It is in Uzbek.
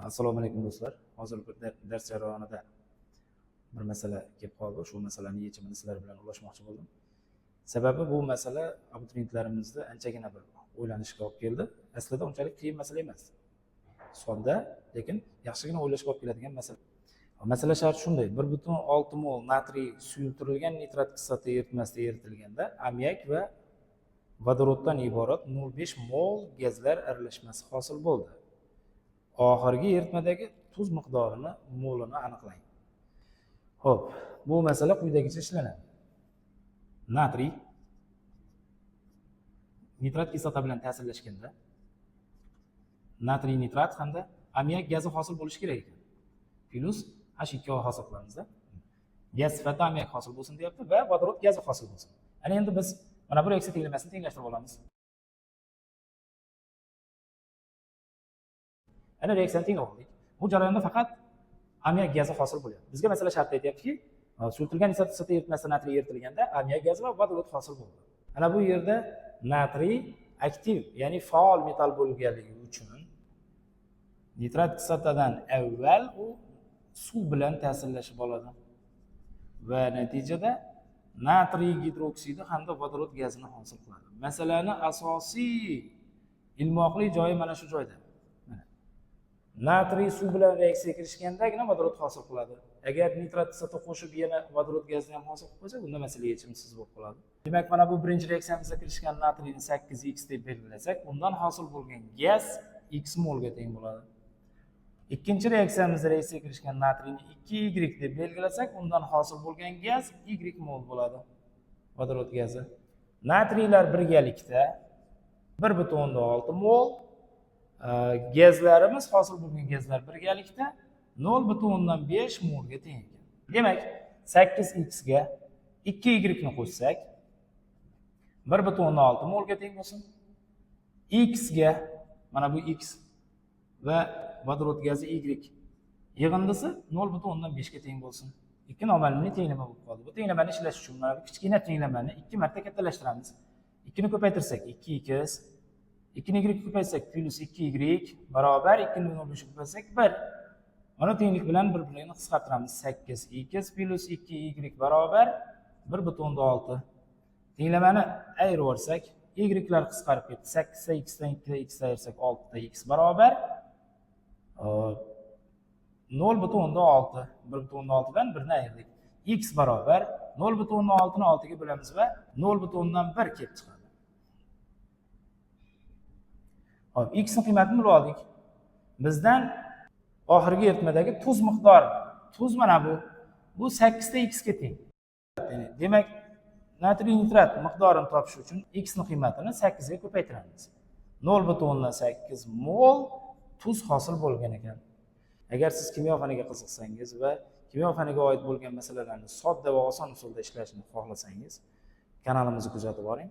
Assalomu alaykum, do'stlar. Hozir bir dars jarayonida bir masala kelib qoldi. Shu masalani yechimini sizlar bilan ulashmoqchi bo'ldim. Sababi bu masala abituriyentlarimizda anchagina bir o'ylanishga olib keldi. Aslida unchalik qiyin masala emas. Sodda, lekin yaxshigina o'ylashga olib keladigan masala. Masala sharti shunday: 1,6 mol natriy suyultirilgan nitrat kislota eritmasida eritilganda ammiak va vodoroddan iborat 0,5 mol gazlar aralashmasi hosil bo'ldi. Oxirgi eritmadagi tuz miqdorini molini aniqlang. Xo'p, bu masala quyidagicha ishlanadi. Natriy nitrat kislota bilan ta'sirlashganda natriy nitrat hamda ammiak gazi hosil bo'lishi kerak ekan. Plyus H2O hosil qilamizda. Gaz sifatida ammiak hosil bo'lsin deyapti va vodorod gazi hosil bo'lsin. Ana endi biz mana bu reaksiya tenglamasini tenglashtirib olamiz. Ana reaksiyani tenglab oldik. Bu jarayonda faqat ammiak gazi hosil bo'lyapti. Bizga masala shartida aytyaptiki, suyultirilgan nitrat kislota eritmasida natriy eritilganda ammiak gazi va vodorod hosil bo'ldi. Ana bu yerda natriy aktiv, ya'ni faol metall bo'lganligi uchun nitrat kislotadan avval u suv bilan ta'sirlashib oladi va natijada natriy gidroksidi hamda vodorod gazini hosil qiladi. Masalani asosiy ilmoqli joyi mana shu joyda. Mana. Natriy suv bilan reaksiyaga kirishgandagina vodorod hosil qiladi. Agar nitrat kislota qo'shib yana vodorod gazini ham hosil qilib qo'ysak, unda masala yechimsiz bo'lib qoladi. Demak, mana bu birinchi reaksiyamizda kirishgan natriyni 8x deb belgilasak, undan hosil bo'lgan gaz x molga teng bo'ladi. Ikkinchi reaksiyamizda reaksiyaga kirishgan natriyni 2y deb belgilasak, undan hosil bo'lgan gaz y mol bo'ladi. Vodorod gazi. Natriylar birgalikda 1,6 mol, gazlarimiz, hosil bo'lgan gazlar birgalikda 0,5 molga teng ekan. Demak, 8x ga 2y ni qo'shsak 1,6 molga teng bo'lsin. X ga mana bu x va vodorod gazi y yig'indisi 0,5 ga teng bo'lsin. Ikki noma'lumli tenglama bo'lib qoldi. Bu tenglamani ishlash uchun mana bu kichkina tenglamani ikki marta kattalashtiramiz. 2 ni ko'paytirsak 2x, 2 ni y ko'paytsak plyus 2y barobar 2 ni 0,5 ko'paytsak 1. Mana tenglik bilan bir-birini qisqartiramiz. 8x plyus 2y barobar 1,6. Tenglamani ayirib yuborsak, y-lar qisqarib ketdi. 8 ta x dan 2 x ayirsak 6 ta x barobar 0,6. 1,6 dan 1 ni ayirdik. X barobar 0,6 ni 6 ga bo'lamiz va 0,1 kelib chiqadi. Xo'p, x ning qiymatini bilib oldik. Bizdan oxirgi eritmadagi tuz miqdori. Tuz mana bu. Bu 8 ta x ga teng. Ya'ni, demak, natriy nitrat miqdorini topish uchun x ning qiymatini 8 ga ko'paytiramiz. 0,8 mol tuz hosil bo'lgan ekan. Agar siz kimyo faniga qiziqsangiz va kimyo faniga oid bo'lgan masalalarni sodda va oson usulda ishlashni xohlasangiz, kanalimizni kuzatib boring.